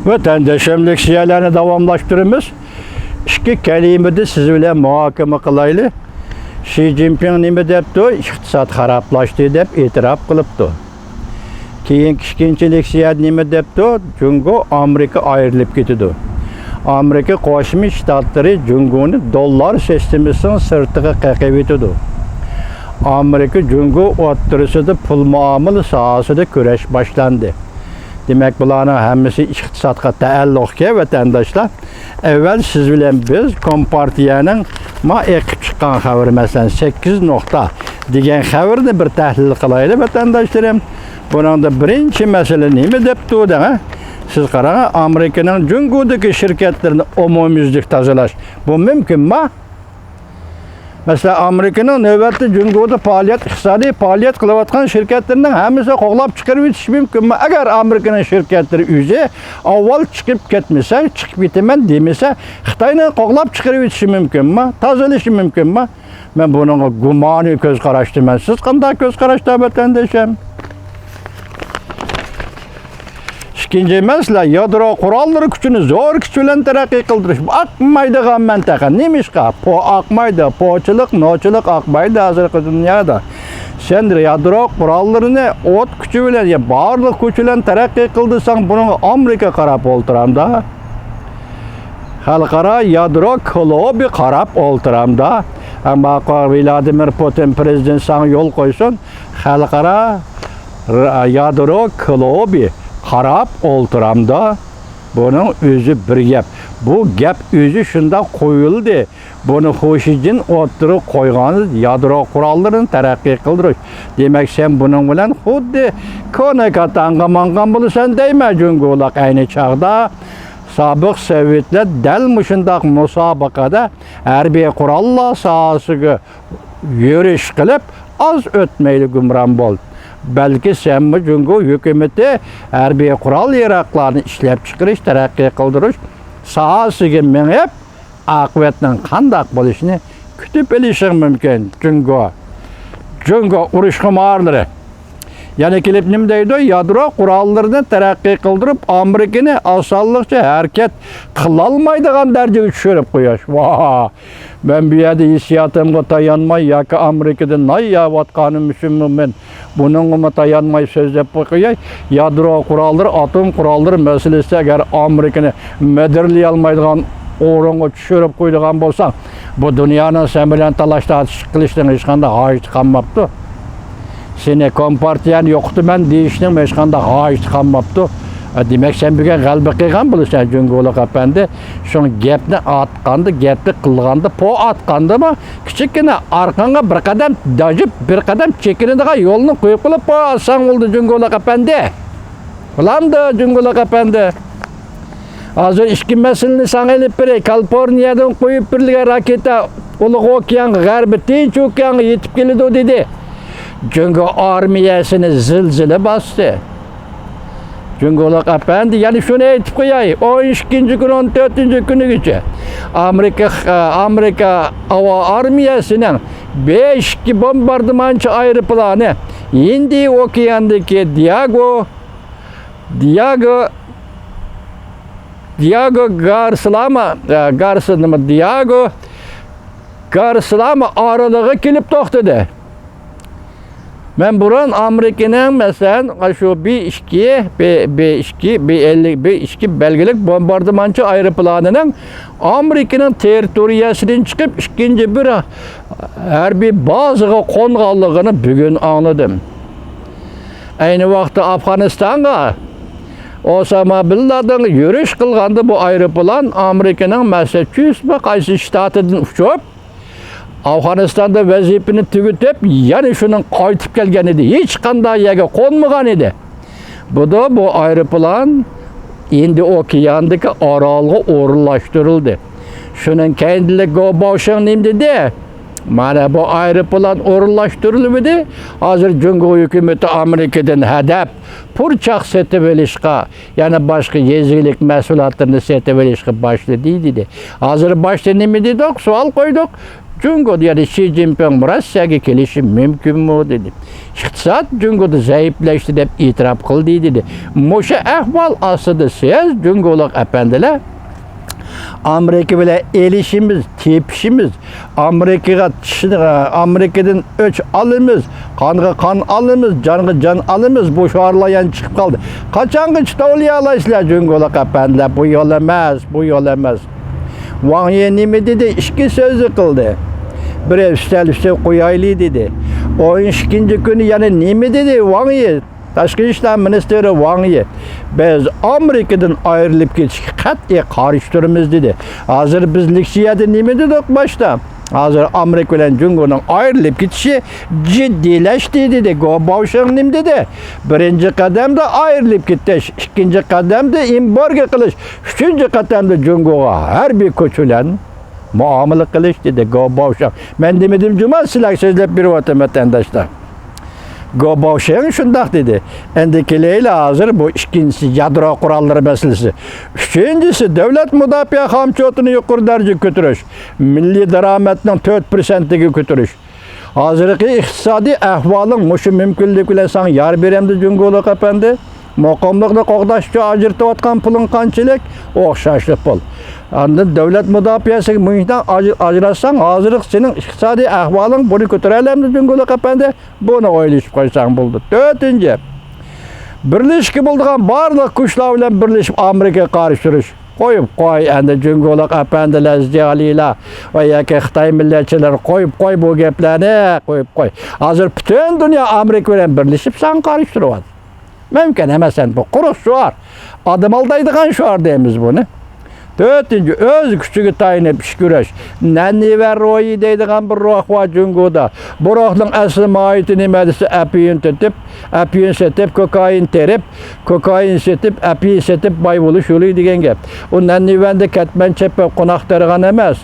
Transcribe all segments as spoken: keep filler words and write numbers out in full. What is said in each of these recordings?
ۋەتەنداشلىرىم، لېكسىيەلەرنى داۋاملاشتۇرىمىز. ئىككى كەلىمىدە سىز بىلەن مۇھاكىمە قىلايلى. شى جىنپىڭ نېمە دەپتۇ؟ ئىقتىساد خارابلاشتى دەپ ئېتىراپ قىلىپتۇ. كېيىنكى ئىككىنچى لېكسىيەدە نېمە دەپتۇ؟ جۇڭگو، ئامېرىكا ئايرىلىپ كېتىدۇ. ئامېرىكا قوشما شتاتلىرى جۇڭگونى دوللار سىستېمىسىنىڭ سىرتىغا قېقىۋېتىدۇ. ئامېرىكا جۇڭگو ئوتتۇرىسىدا پۇل مۇئامىلە ساھەسىدە كۈرەش باشلاندى. دېمەك، بۇلارنىڭ ھەممىسى ئىقتىسادقا تەئەللۇقكەن، ۋەتەنداشلار. ئەۋۋەل سىز بىلەن بىز كومپارتىيەنىڭ ما ئېقىپ چىققان خەۋىرى، مەسىلەن، سەككىز نۇقتا دېگەن خەۋىرنى بىر تەھلىل قىلايلى، ۋەتەنداشلىرىم. بۇنىڭدا بىرىنچى مەسىلە نېمە دەپتۇ دەڭە؟ سىز قاراڭ، ئامېرىكىنىڭ جۇڭگودىكى شىركەتلىرىنى ئومۇميۈزلۈك تازىلاش. بۇ مۇمكىنما؟ مەسىلەن، ئامېرىكىنىڭ نۆۋەتتە جۇڭگودا پائالىيەت، ئىقتىسادىي پائالىيەت قىلىۋاتقان شىركەتلىرىنىڭ ھەممىسىنى قوغلاپ چىقىرىۋېتىش مۇمكىنمۇ؟ ئەگەر ئامېرىكىنىڭ شىركەتلىرى ئۆزى ئاۋۋال چىقىپ كەتمىسە، چىقىپ كېتىمەن دېمىسە، خىتاينى قوغلاپ چىقىرىۋېتىشى مۇمكىنمۇ؟ تازىلىشى مۇمكىنمۇ؟ مەن بۇنىڭغا گۇمانىي كۆز قاراشتىمەن. سىز قانداق كۆز قاراشتا، ۋەتەندىشىم؟ ئىككىنچى مەسىلە، يادرو قوراللىرى كۈچىنى زور كۈچ بىلەن تەرەققىي قىلدۇرۇش. ئاقمايدىغان مەنتىقە. نېمىشقا؟ پو ئاقمايدۇ. پوچىلىق، نوچىلىق ئاقمايدۇ ھازىرقى دۇنيادا. سەن يادرو قوراللىرىنى ئوت كۈچى بىلەن، يا بارلىق كۈچ بىلەن تەرەققىي قىلدۇرساڭ، بۇنىڭغا ئامېرىكا قاراپ ئولتۇرامدا. خەلقئارا يادرو كۇلۇبى قاراپ ئولتۇرامدا. ئەمما ۋلادىمىر پۇتىن پىرېزىدېنت ساڭا يول قويسۇن. خەلقئارا ر-، يادرو كۇلۇبى قاراپ ئولتۇرامدا، بۇنىڭ ئۆزى بىر گەپ. بۇ گەپ ئۆزى شۇنداق قويۇلدى. بۇنى خۇشىجىن ئوتتۇرىغا قويغان يادرو قوراللىرىنى تەرەققىي قىلدۇرۇش. دېمەك، سەن بۇنىڭ بىلەن خۇددى كونا كاتانغا ماڭغان بولىسەن دەيمەن. جۇڭگولۇق ئەينى چاغدا سابىق سوۋېتلار دەل مۇشۇنداق مۇسابىقىدە ھەربىي قوراللار ساھەسىگە يۈرۈش قىلىپ، ئاز ئۆتمەيلا گۇمران بولدى. بەلكى سەنمۇ جۇڭگو ھۆكۈمىتى ھەربىي قورال-ياراغلارنى ئىشلەپچىقىرىش، تەرەققىي قىلدۇرۇش ساھەسىگە مېڭىپ، ئاقىۋەتنىڭ قانداق بولۇشىنى كۈتۈپ ئېلىشىڭ مۇمكىن. جۇڭگو، جۇڭگو ئۇرۇش خۇمارلىرى. يەنە كېلىپ نېمە دەيدۇ؟ يادرو قوراللىرىنى تەرەققىي قىلدۇرۇپ، ئامېرىكىنى ئاسانلىقچە ھەرىكەت قىلالمايدىغان دەرىجىگە چۈشۈرۈپ قويۇش. ۋاھ! مەن بۇ يەردە ھېسسىياتىمغا تايانماي ياكى ئامېرىكىدىن ناي يەۋاتقانىم ئۈچۈنمۇ مەن بۇنىڭغىمۇ تايانماي سۆزلەپ قوياي. يادرو قوراللىرى، ئاتوم قوراللىرى مەسىلىسىدە ئەگەر ئامېرىكىنى مىدىرلىيالمايدىغان ئورۇنغا چۈشۈرۈپ قويىدىغان بولساڭ، بۇ دۇنيانىڭ سەن بىلەن تالاش-تارتىش قىلىشنىڭ ھېچقانداق ھاجىتى قالماپتۇ. سېنى كومپارتىيەنى يوقىتىمەن دېيىشنىڭ ھېچقانداق ھاجىتى قالماپتۇ. ئە، دېمەك، سەن بۈگۈن غەلىبە قىلغان بولىسەن، جۇڭگولۇق ئەپەندى. شۇڭا گەپنى ئاتقاندا، گەپنى قىلغاندا، پو ئاتقاندىمۇ كىچىككىنە ئارقاڭغا بىر قەدەم داجىپ، بىر قەدەم چېكىنىدىغان يولنى قويۇپ قىلىپ پو ئاتساڭ بولدى، جۇڭگولۇق ئەپەندى. بولامدۇ، جۇڭگولۇق ئەپەندى؟ ھازىر ئىككى مەسىلىنى ساڭا ئېلىپ بېرەي. كالىفورنىيەدىن قويۇپ بېرىلگەن راكېتا ئۇلۇغ ئوكيانغا، غەربىي تىنچ ئوكيانغا يېتىپ كېلىدۇ دېدى. جۇڭگو ئارمىيەسىنى زىلزىلە باستى. جۇڭگولۇق ئەپەندى، يەنە شۇنى ئېيتىپ قوياي، ئون ئىككىنچى كۈنى، ئون تۆتىنچى كۈنىگىچە ئامېرىكا، ئامېرىكا ھاۋا ئارمىيەسىنىڭ بى ئىككى بومباردىمانچى ئايروپىلانى ھىندىي ئوكياندىكى دىياگو دىياگو، دىياگو گارسلاما، ئە، گارس-، نېمە، دىياگو گارسلاما ئارىلىغا كېلىپ توختىدى. مەن بۇرۇن ئامېرىكىنىڭ، مەسىلەن، شۇ بى ئىككى، بى، بى ئىككى، بى ئەللىك، بى ئىككى بەلگىلىك بومباردىمانچى ئايروپىلانىنىڭ ئامېرىكىنىڭ تېررىتورىيەسىدىن چىقىپ، ئىككىنچى بىر ھەربىي بازىغا قونغانلىقىنى بۈگۈن ئاڭلىدىم. ئەينى ۋاقىتتا ئافغانىستانغا ئوساما بىن لادېنغا يۈرۈش قىلغاندا، بۇ ئايروپىلان ئامېرىكىنىڭ ماسساچۇسېتس قايسى شتاتىدىن ئۇچۇپ، ئافغانىستاندا ۋەزىپىنى تۈگىتىپ، يەنە شۇنىڭ قايتىپ كەلگەن ئىدى. ھېچقانداق يەرگە قونمىغان ئىدى. بۇدا بۇ ئايروپىلان ھىندى ئوكياندىكى ئارالغا ئورۇنلاشتۇرۇلدى. شۇنىڭ كەينىدىن گو باۋشىڭ نېمە دېدى؟ مانا بۇ ئايروپىلان ئورۇنلاشتۇرۇلۇۋىدى. ھازىر جۇڭگو ھۆكۈمىتى ئامېرىكىدىن ھەدەپ پۇرچاق سېتىۋېلىشقا، يەنە باشقا يېزا ئىگىلىك مەھسۇلاتلىرىنى سېتىۋېلىشقا باشلىدى، دېدى. ھازىر باشتا نېمە دېدۇق؟ سوئال قويدۇق. جۇڭگو دېدى، شى جىنپىڭ روسىيەگە كېلىشى مۇمكىنمۇ دېدى. ئىقتىساد جۇڭگودا زەئىپلەشتى دەپ ئېتىراپ قىلدى دېدى. مۇشۇ ئەھۋال ئاستىدا سىز جۇڭگولۇق ئەپەندىلەر ئامېرىكا بىلەن ئېلىشىمىز، تېپىشىمىز، ئامېرىكىغا چىش-، ئامېرىكىدىن ئۆچ ئالىمىز، قانغا قان ئالىمىز، جانغا جان ئالىمىز، بۇ شوئارلار يەنە چىقىپ قالدى. قاچانغىچە توۋلىيالايسىلەر جۇڭگولۇق ئەپەندىلەر؟ بۇ يول ئەمەس، بۇ يول ئەمەس. ۋاڭ يى نېمە دېدى؟ ئىككى سۆزنى قىلدى. بىرى ئۈستەل ئۈستىگە قويايلى دېدى. ئون ئىككىنچى كۈنى يەنە نېمە دېدى ۋاڭ يى؟ تاشقى ئىشلار مىنىستىرى ۋاڭ يى، بىز ئامېرىكىدىن ئايرىلىپ كېتىشكە قەتئىي قارشى تۇرىمىز دېدى. ھازىر بىز لېكسىيەدە نېمە دېدۇق باشتا؟ ھازىر ئامېرىكا بىلەن جۇڭگونىڭ ئايرىلىپ كېتىشى جىددىيلەشتى دېدى. گو باۋشىڭ نېمە دېدى؟ بىرىنچى قەدەمدە ئايرىلىپ كېتىش، ئىككىنچى قەدەمدە ئېمبارگو قىلىش، ئۈچىنچى قەدەمدە جۇڭگوغا ھەربىي كۈچ بىلەن مۇئامىلە قىلىش دېدى گو باۋشىڭ. مەن دېمىدىم جۇما، سىلەرگە سۆزلەپ بېرىۋاتىمەن ۋەتەنداشلار. گو باۋشىڭ شۇنداق دېدى. ئەندى كېلەيلى ھازىر بۇ ئىككىنچىسى يادرو قوراللىرى مەسىلىسى. ئۈچىنچىسى دۆلەت مۇداپىئە خامچوتىنى يۇقىرى دەرىجىگە كۆتۈرۈش. مىللىي دارامەتنىڭ تۆت پىرسەنتىگە كۆتۈرۈش. ھازىرقى ئىقتىسادىي ئەھۋالىڭ مۇشۇ مۇمكىنلىك بىلەن ساڭا يار بېرەمدۇ جۇڭگولۇق ئەپەندى؟ مۇقىملىقنى قوغداش ئۈچۈن ئاجرىتىۋاتقان پۇلۇڭ قانچىلىك؟ ئوخشاشلا پۇل. ئاندىن دۆلەت مۇداپىئەسىگە مۇھىتنى ئاج-، ئاجراتساڭ، ھازىرقى سېنىڭ ئىقتىسادىي ئەھۋالىڭ بۇنى كۆتۈرەلەمدۇ جۇڭگولۇق ئەپەندى؟ بۇنى ئويلىشىپ قويساڭ بولىدۇ. تۆتىنچى، بىرلىشىشكە بولىدىغان بارلىق كۈچلەر بىلەن بىرلىشىپ ئامېرىكىغا قارشى تۇرۇش. قويۇپ قوي، ئەندى جۇڭگولۇق ئەپەندىلەر، زىيالىيلار ۋە ياكى خىتاي مىللەتچىلەر، قويۇپ قوي بۇ گەپلەرنى، قويۇپ قوي. ھازىر پۈتۈن دۇنيا ئامېرىكا بىلەن بىرلىشىپ ساڭا قارشى تۇرۇۋاتىدۇ. مۇمكىن ئەمەس، ئەمدى بۇ قۇرۇق شوئار. ئادەم ئالدايدىغان شوئار دەيمىز بۇنى. تۆتىنچى، ئۆز كۈچىگە تايىنىپ ئىش كۆرۈش. نەننىۋەن روھى دەيدىغان بىر روھ بار جۇڭگودا. بۇ روھنىڭ ئەسلى ماھىيىتى نېمە دېسە، ئەپيۈن تېتىپ، ئەپيۈن سېتىپ، كوكائىن تېرىپ، كوكائىن سېتىپ، ئەپيۈن سېتىپ باي بولۇش يولى دېگەن گەپ. ئۇ نەننىۋەندە كەتمەن چېپىپ قوناق تېرىغان ئەمەس.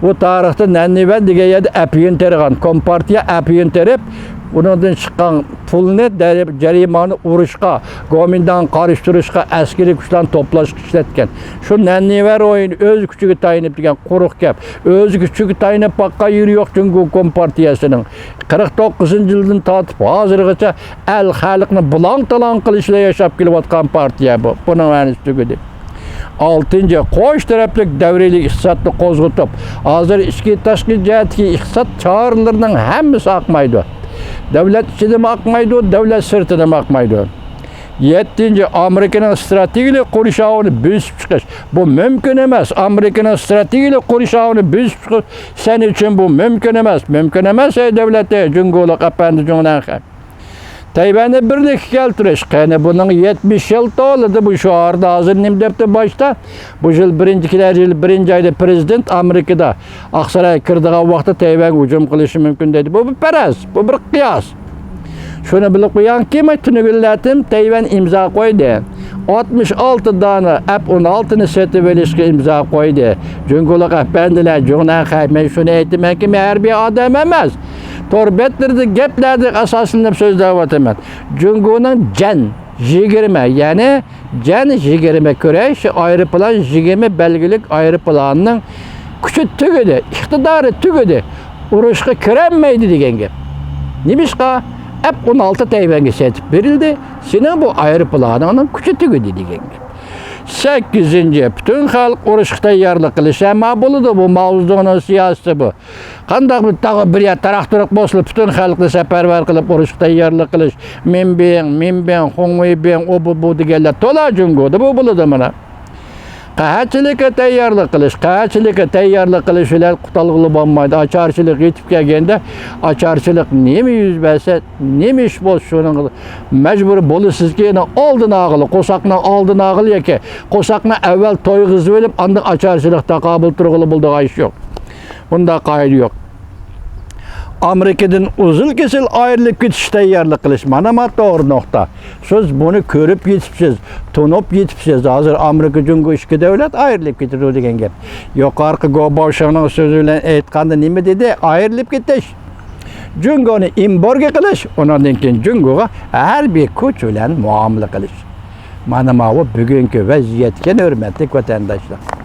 ئۇ تارىختا نەننىۋەن دېگەن يەردە ئەپيۈن تېرىغان. كومپارتىيە ئەپيۈن تېرىپ، ئۇنىڭدىن چىققان پۇلنى دەرە-، جەرىمانە ئۇرۇشقا، گومىنداڭغا قارشى تۇرۇشقا، ئەسكىرىي كۈچلەرنى توپلاشقا ئىشلەتكەن. شۇ نەننىۋەن روھىنى ئۆز كۈچىگە تايىنىپ دېگەن قۇرۇق گەپ. ئۆز كۈچىگە تايىنىپ باققان يېرى يوق جۇڭگو كومپارتىيەسىنىڭ. قىرىق توققۇزىنچى يىلدىن تارتىپ ھازىرغىچە ئەل خەلقنى بۇلاڭ-تالاڭ قىلىش بىلەن ياشاپ كېلىۋاتقان پارتىيە بۇ. بۇنىڭ مەنىسى تۈگىدى. ئالتىنچى، قوش تەرەپلىك دەۋرىيلىك ئىقتىسادنى قوزغىتىپ، ھازىر ئىچكى، تاشقى جەھەتتىكى ئىقتىساد چارىلىرىنىڭ ھەممىسى ئاقمايدۇ. دۆلەت ئىچىدىمۇ ئاقمايدۇ، دۆلەت سىرتىدىمۇ ئاقمايدۇ. يەتتىنچى، ئامېرىكىنىڭ ئىستراتېگىيەلىك قورشاۋىنى بۆسۈپ چىقىش. بۇ مۇمكىن ئەمەس. ئامېرىكىنىڭ ئىستراتېگىيەلىك قورشاۋىنى بۆسۈپ چىقىش سەن ئۈچۈن بۇ مۇمكىن ئەمەس. مۇمكىن ئەمەس، ئەي دۆلەت، ئەي جۇڭگولۇق ئەپەندى جۇڭنەنخەن. تەيۋەننى بىرلىككە كەلتۈرۈش. قېنى بۇنىڭ يەتمىش يىل تولىدى بۇ شوئاردا. ھازىر نېمە دەپتۇ باشتا؟ بۇ يىل بىرىنچى، كېلەر يىل بىرىنچى ئايدا پىرېزىدېنت ئامېرىكىدا ئاقسارايغا كىرىدىغان ۋاقىتتا تەيۋەنگە ھۇجۇم قىلىشى مۇمكىن دەيدۇ. بۇ بىر پەرەز، بۇ بىر قىياس. شۇنى بىلىپ قويۇڭكى، مانا تۈنۈگۈنلەتىن تەيۋەن ئىمزا قويدى. ئاتمىش ئالتە دانە ئەپ ئون ئالتىنى سېتىۋېلىشقا ئىمزا قويدى. جۇڭگولۇق ئەپەندىلەر، جۇڭنەنخەي، مەن شۇنى ئېيتىمەنكى، مەن ھەربىي ئادەم ئەمەس. تور بەتلىرىدە گەپلەردە ئاساسلىنىپ سۆزلەۋاتىمەن. جۇڭگونىڭ جەن يىگىرمە، يەنى جەن يىگىرمە كۈرەش ئايروپىلان، يىگىرمە بەلگىلىك ئايروپىلاننىڭ كۈچى تۈگىدى، ئىقتىدارى تۈگىدى، ئۇرۇشقا كىرەلمەيدۇ دېگەن گەپ. نېمىشقا؟ ئەپ ئون ئالتە تەيۋەنگە سېتىپ بېرىلدى، سېنىڭ بۇ ئايروپىلانىڭنىڭ كۈچى تۈگىدى دېگەن گەپ. سەككىزىنچى، پۈتۈن خەلق ئۇرۇشقا تەييارلىق قىلىش. ئەمما بولىدۇ، بۇ ماۋزېدۇڭنىڭ سىياسىتى بۇ. قانداق بىر تاغ، بىر يەر تاراق-تۇرۇق بولسىلا، پۈتۈن خەلقنى سەپەرۋەر قىلىپ، ئۇرۇشقا تەييارلىق قىلىش. مىنبىڭ، مىنبىڭ، خۇڭۋېيبىڭ، ئۇ بۇ، بۇ دېگەنلەر تولا جۇڭگودا، بۇ بولىدۇ مانا. قەھەتچىلىككە تەييارلىق قىلىش، قەھەتچىلىككە تەييارلىق قىلىش بىلەن قۇتۇلغىلى بولمايدۇ. ئاچارچىلىق يېتىپ كەلگەندە، ئاچارچىلىق نېمە يۈز بەرسە، نېمە ئىش بولسا، شۇنىڭغا مەجبۇر بولىسىزكى، ئۇنىڭ ئالدىنى ئالغىلى، قورساقنىڭ ئالدىنى ئالغىلى ياكى قورساقنى ئەۋۋەل تويغۇزۇۋېلىپ، ئاندىن ئاچارچىلىق تاقابىل تۇرغىلى بولىدىغان ئىش يوق. بۇنداق قائىدە يوق. ئامېرىكىدىن ئۇزۇن كېسىل ئايرىلىپ كېتىشكە تەييارلىق قىلىش. مانا، مانا توغرا نۇقتا. سىز بۇنى كۆرۈپ يېتىپسىز، تونۇپ يېتىپسىز. ھازىر ئامېرىكا جۇڭگو ئىككى دۆلەت ئايرىلىپ كېتىدۇ دېگەن گەپ. يۇقىرىقى گو باۋشىڭنىڭ سۆزى بىلەن ئېيتقاندا نېمە دېدى؟ ئايرىلىپ كېتىش. جۇڭگونى ئېمبارگو قىلىش، ئۇنىڭدىن كېيىن جۇڭگوغا ھەربىي كۈچ بىلەن مۇئامىلە قىلىش. مانا ماۋۇ بۈگۈنكى ۋەزىيەت ئىكەن، ھۆرمەتلىك ۋەتەنداشلار.